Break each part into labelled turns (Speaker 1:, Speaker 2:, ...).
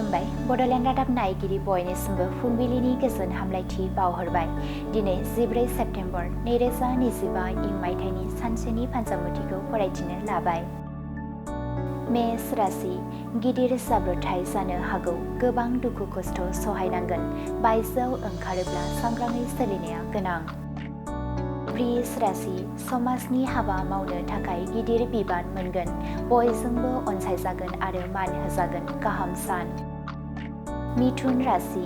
Speaker 1: खुलुमबाय बड'लेण्ड रादाब नायगिरि बयनिसिमबो फुंबिलिनि गोजोन हामलायथि बावहरबाय। दिनै 14 सेप्तेम्बर 2025 इं मायथाइनि सानसेनि फान्जामुथिखौ फरायथिनो लाबाय। मेष राशि गिदिर जाब्रबथाय जानो हागौ, गोबां दुखु खस्थ' सहायनांगोन। बायजोआव ओंखारोब्ला सांग्राङै सोलिनाया गोनां। वृष राशि समाजनि हाबा मावनो थाखाय गिदिर बिबान मोनगोन। बयजोंबो अनसायजागोन आरो मान होजागोन। गाहाम सान। मिथुन राशि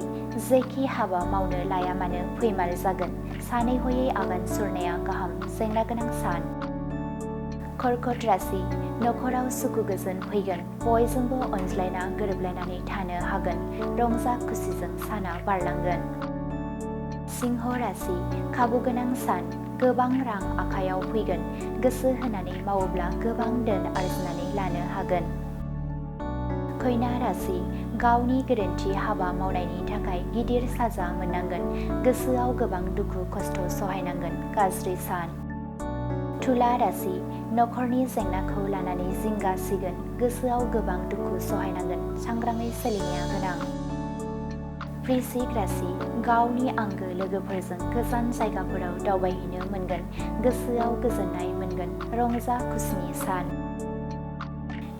Speaker 1: जेखि हाबा मावनो लाया मानो फैमाल जागोन। सानै हयै आगान सुरनाया गाहाम। जेंना गोनां सान। कर्कट राशि नखराव सुखु गोजोन फैगोन। बयजोंबो अनज्लायना गोरोबलायनानै थानो हागोन। रंजा खुसिजों साना बारलांगोन। सिंह राशि खाबु गोनां सान। गोबां रां आखायाव फैगोन। गोसो होनानै मावोब्ला गोबां धोन आरजिनानै लानो हागोन। कन्या राशि गावनि गोरोन्थि हाबा मावनायनि थाखाय गिदिर साजा मोननांगोन। गोसोआव गोबां दुखु खस्थ' सहायनांगोन। गाज्रि सान। तुला राशि नखरनि जेंनाखौ लानानै जिंगा सिगोन। गोसोआव गोबां दुखु सहायनांगोन। सांग्राङै सोलिनाया गोनां। वृश्चिक राशि गावनि आंगो लोगोफोरजों गोजान जायगाफोराव दावबायहैनो मोनगोन। गोसोआव गोजोननाय मोनगोन। रंजा खुसिनि सान।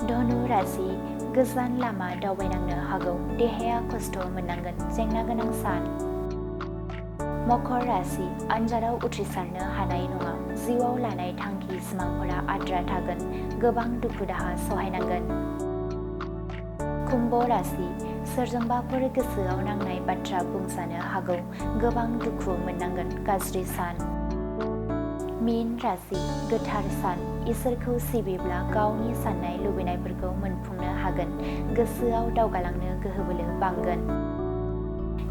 Speaker 1: धनु राशि गोजान लामा दावबायनांनो हागौ। देहाया खस्थ' मोननांगोन। जेंना गोनां सान। मकर राशि आनजादाव उथ्रिसारनो हानाय नङा। जिउआव लानाय थांखि सिमांफोरा आद्रा थागोन। गोबां दुखु दाहा सहायनांगोन। कुम्भ राशि सोरजोंबाफोर गोसोआव नांनाय बाथ्रा बुंजानो हागौ। गोबां दुखु मोननांगोन। गाज्रि सान। मीन राशि गोथार सान। इसोरखौ सिबिब्ला गावनि साननाय लुबैनायफोरखौ मोनफुंनो हागोन। गोसोआव दावगालांनो गोहो बोलो बांगोन।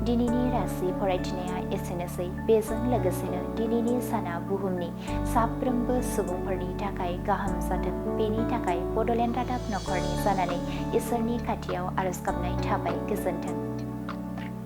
Speaker 1: दिनैनि राशि फरायथिनाया एसेनोसै। बेजों लोगोसेनो दिनैनि साना बुहुमनि साफ्रोमबो सुबुंफोरनि थाखाय गाहाम जाथों, बेनि थाखाय बड'लेण्ड रादाब नखरनि जानानै इसोरनि खाथियाव आरज गाबनाय थाबाय। गोजोन्थों।